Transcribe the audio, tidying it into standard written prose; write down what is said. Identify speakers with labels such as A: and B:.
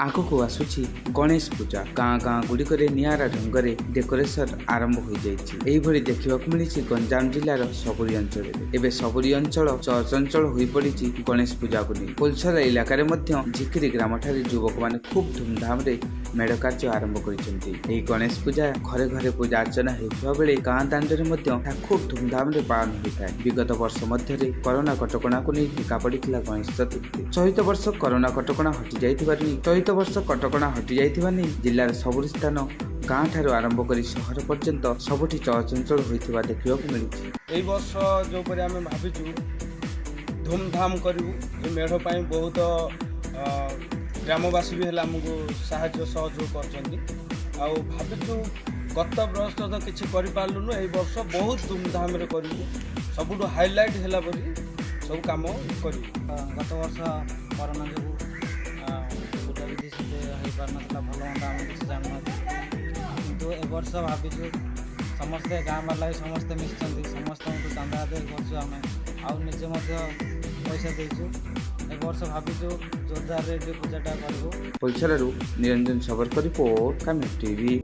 A: ଆଗକୁ ଆସୁଛି ଗଣେଶ ପୂଜା। ଗାଁ ଗାଁ ଗୁଡ଼ିକରେ ନିଆରା ଢଙ୍ଗରେ ଡେକୋରେସନ ଆରମ୍ଭ ହୋଇଯାଇଛି। ଏହିଭଳି ଦେଖିବାକୁ ମିଳିଛି ଗଞ୍ଜାମ ଜିଲ୍ଲାର ସବୁରି ଅଞ୍ଚଳରେ। ଏବେ ସବୁରି ଅଞ୍ଚଳ ଚଳଚଞ୍ଚଳ ହୋଇପଡ଼ିଛି ଗଣେଶ ପୂଜାକୁ ନେଇ। ପୋଲସରା ଇଲାକାରେ ମଧ୍ୟ ଝିକିରି ଗ୍ରାମଠାରେ ଯୁବକମାନେ ଖୁବ୍ ଧୁମଧାମରେ ମେଢ଼ କାର୍ଯ୍ୟ ଆରମ୍ଭ କରିଛନ୍ତି। ଏହି ଗଣେଶ ପୂଜା ଘରେ ଘରେ ପୂଜା ଅର୍ଚ୍ଚନା ହେଉଥିବା ବେଳେ ଗାଁ ଦାଣ୍ଡରେ ମଧ୍ୟ ଏହା ଖୁବ୍ ଧୁମଧାମରେ ପାଳନ ହୋଇଥାଏ। ବିଗତ ବର୍ଷ ମଧ୍ୟରେ କରୋନା କଟକଣାକୁ ନେଇ ଫିକା ପଡ଼ିଥିଲା ଗଣେଶ ଚତୁର୍ଥୀ। ଚଳିତ ବର୍ଷ କରୋନା କଟକଣା ହଟିଯାଇଥିବା ନେଇ ଚଳିତ ବର୍ଷ କଟକଣା ହଟିଯାଇଥିବା ନେଇ ଜିଲ୍ଲାର ସବୁଠି ସ୍ଥାନ ଗାଁ ଠାରୁ ଆରମ୍ଭ କରି ସହର ପର୍ଯ୍ୟନ୍ତ ସବୁଠି ଚଳଚଞ୍ଚଳ ହୋଇଥିବା ଦେଖିବାକୁ ମିଳିଛି।
B: ଏଇ ବର୍ଷ ଯେଉଁପରି ଆମେ ଭାବିଛୁ, ଧୁମଧାମ କରିବୁ। ଏ ମେଢ଼ ପାଇଁ ବହୁତ ଗ୍ରାମବାସୀ ବି ହେଲେ ଆମକୁ ସାହାଯ୍ୟ ସହଯୋଗ କରିଛନ୍ତି। ଆଉ ଭାବିଛୁ, ଗତ ବର୍ଷ ତ କିଛି କରିପାରିଲୁନୁ, ଏଇ ବର୍ଷ ବହୁତ ଧୁମଧାମରେ କରିବୁ। ସବୁଠୁ ହାଇଲାଇଟ୍ ହେଲା ପରି ସବୁ କାମ କରିବୁ।
C: ଗତ ବର୍ଷ କରୋନା ଯୋଗୁଁ ପୂଜା ବିଧି ସେତେ ହେଇପାରୁନଥିଲା, ଭଲ ମନ୍ଦ ଆମେ କିଛି ଜାଣିନଥିଲୁ। କିନ୍ତୁ ଏ ବର୍ଷ ଭାବିଛୁ, ସମସ୍ତେ ଗାଁ ବାଲା ବି ସମସ୍ତେ ମିଶିଛନ୍ତି, ସମସ୍ତଙ୍କଠୁ ଚାନ୍ଦା ଆଦାୟ କରୁଛୁ ଆମେ ଆଉ ନିଜେ ମଧ୍ୟ ପଇସା ଦେଇଛୁ। ଏ ବର୍ଷ ଭାବିଛୁ ଜୋରଦାରରେ ଟିକେ ପୂଜାଟା କରିବୁ।
A: ପୋଲସରାରୁ ନିରଞ୍ଜନ ଶବରଙ୍କ ରିପୋର୍ଟ, କାମେକ୍ ଟିଭି।